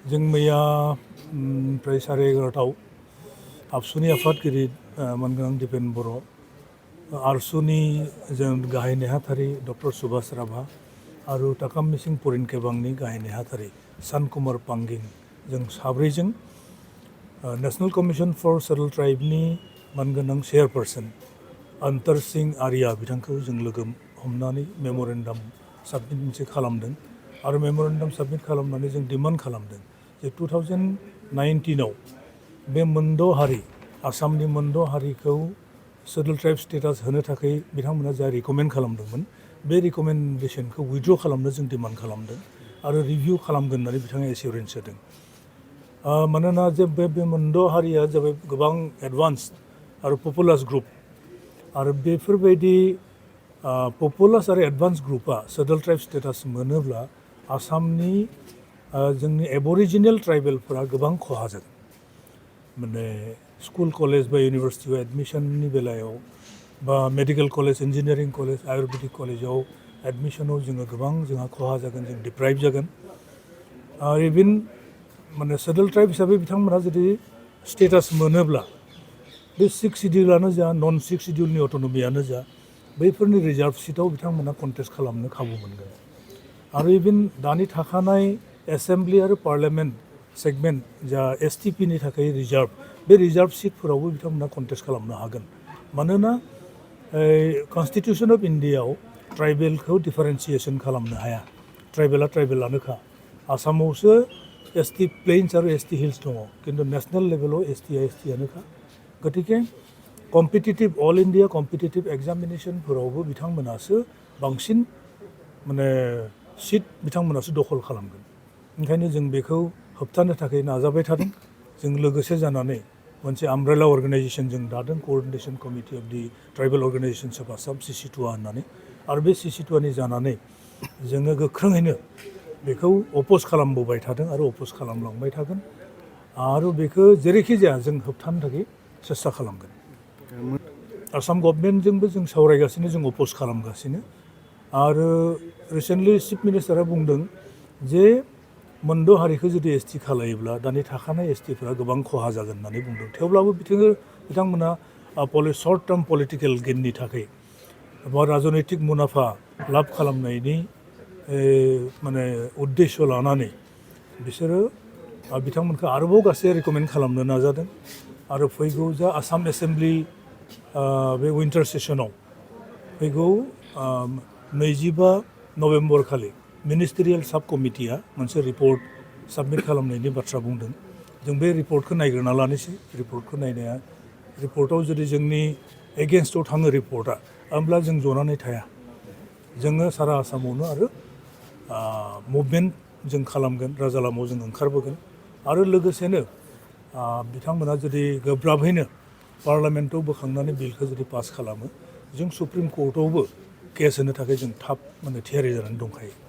जों मैया फ्राय 11:30 आबसुनि आफादगिरि मोनगोनां दिपेन बर' आरसुनि जों गाहाय नेहाथारि डक्टर सुभाष राभा आरो ताकाम मिसिं परिन केबांनि गाहाय नेहाथारि सान कुमार पांगिं जों साब्रैजों नेशनल कमिशन फर सेटल ट्राइबनि मोनगोनां चेयारपारसन अंतर सिंह आर्या बिथांखौ जों लोगो हमनानै मेम'रेन्डाम साबमिट मोनसे खालामदों आरो मेम'रेन्डाम साबमिट खालामनानै जों डिमान्ड खालामदों जे 2019आव बे मोनद' हारि आसामनि मोनद' हारिखौ सेटल ट्राइब स्टेटास होनो थाखाय बिथांमोना जा रिकमेन्ड खालामदोंमोन बे रिकमेन्डेसनखौ उइथड्र खालामनो जों डिमान्ड खालामदों आरो रिभिउ खालामगोन होननानै बिथाङा एसिउरेन्स होदों मानोना जे बे मोनद' हारिया जाबाय गोबां एडभान्स आरो पपुलास ग्रुप आरो बेफोरबायदि पपुलास आरो एडभान्स ग्रुपआ सेटल ट्राइब स्टेटास मोनोब्ला आसामनि जोंनि एबरिजिनेल ट्राइबेलफोरा गोबां खहा जागोन माने स्कुल कलेज बा इउनिभार्सिटियाव एडमिशननि बेलायाव बा medical college engineering college Ayurvedic कलेजाव एडमिशनाव जोंहा खहा जागोन जों डिप्राइभ जागोन इभेन माने सेटल ट्राइब हिसाबै बिथांमोनहा जुदि स्टेटास मोनोब्ला बे 6 शिड्युलानो जा नन 6 शिड्युलनि अट'नमियानो जा बैफोरनि रिजार्भ सिटआव बिथांमोना कन्टेस्ट खालामनो खाबु मोनगोन आरो इभेन दानि थाखानाय एसेम्ब्लि आरो पार्लियामेन्ट सेगमेन्ट जा एसटिपिनि थाखाय रिजार्भ बे रिजार्भ सिटफोरावबो बिथांमोना कन्टेस्ट खालामनो हागोन मानोना कनस्टिटिउसन अफ इन्डियाआव ट्राइबेलखौ डिफारेन्सिएसन खालामनो हाया ट्राइबेला ट्राइबेलानोखा आसामावसो एसटि प्लेन्स आरो एसटि हिल्स दङ खिन्थु नेसनेल लेभेलाव एसटिआनोखा गतिके कम्पिटिटिभ अल इन्डिया कम्पिटिटिभ एग्जामिनेसनफोरावबो बिथांमोनासो बांसिन माने सिट बिथांमोनासो दखल खालामगोन ओंखायनो जों बेखौ होबथानो थाखाय नाजाबाय थादों जों लोगोसे जानानै मोनसे आमब्रेला अर्गानाइजेसन जों दादों Coordination Committee of the Tribal Organisations of Assam CC2A होननानै आरो बे CC2Aनि जानानै जोङो गोख्रोङैनो बेखौ अपोज खालामबोबाय थादों आरो अपोज खालामलांबाय थागोन आरो बेखौ जेरैखि जाया जों होबथानो थाखाय सेस्था खालामगोन आसाम गभर्नमेन्टजोंबो जों सावरायगासिनो जों अपोज खालामगासिनो आरो रिसेन्टलि चिफ मिनिस्टारा बुंदों जे मोनद' हारिखौ जुदि एसटि खालायोब्ला दानि थाखानाय एसटिफोरा गोबां खहा जागोन होननानै बुंदों थेवब्लाबो बिथांमोना सर्ट टार्म पलिटिकेल गेननि थाखाय बा राजनैतिक मुलाम्फा लाब खालामनायनि माने उद्देश्य लानानै बिसोरो बिथांमोनखौ आरोबाव गासै रिकमेन्ड खालामनो नाजादों आरो फैगौ जा आसाम एसेम्ब्लि बे विन्टार सेसनाव फैगौ 25 नभेम्बर खालि मिनिस्ट्रियेल साब कमिटिया मोनसे रिपर्ट साबमिट खालामनायनि बाथ्रा बुंदों जों बे रिपर्टखौ नायग्रोना लानोसै रिपर्टखौ नायनाया रिपर्टआव जुदि जोंनि एगेन्स्टआव थाङो रिपर्टआ होमब्ला जों जनानै थाया जोङो सारा आसामावनो आरो मुभमेन्ट जों खालामगोन राजा लामायाव जों ओंखारबोगोन आरो लोगोसेनो बिथांमोना जुदि गोब्राबैनो पार्लियामेन्टआव बोखांनानै बिलखौ जुदि पास खालामो जों सुप्रिम कर्टआवबो केस होनो थाखाय जों थाब माने थियारि जानानै दंखायो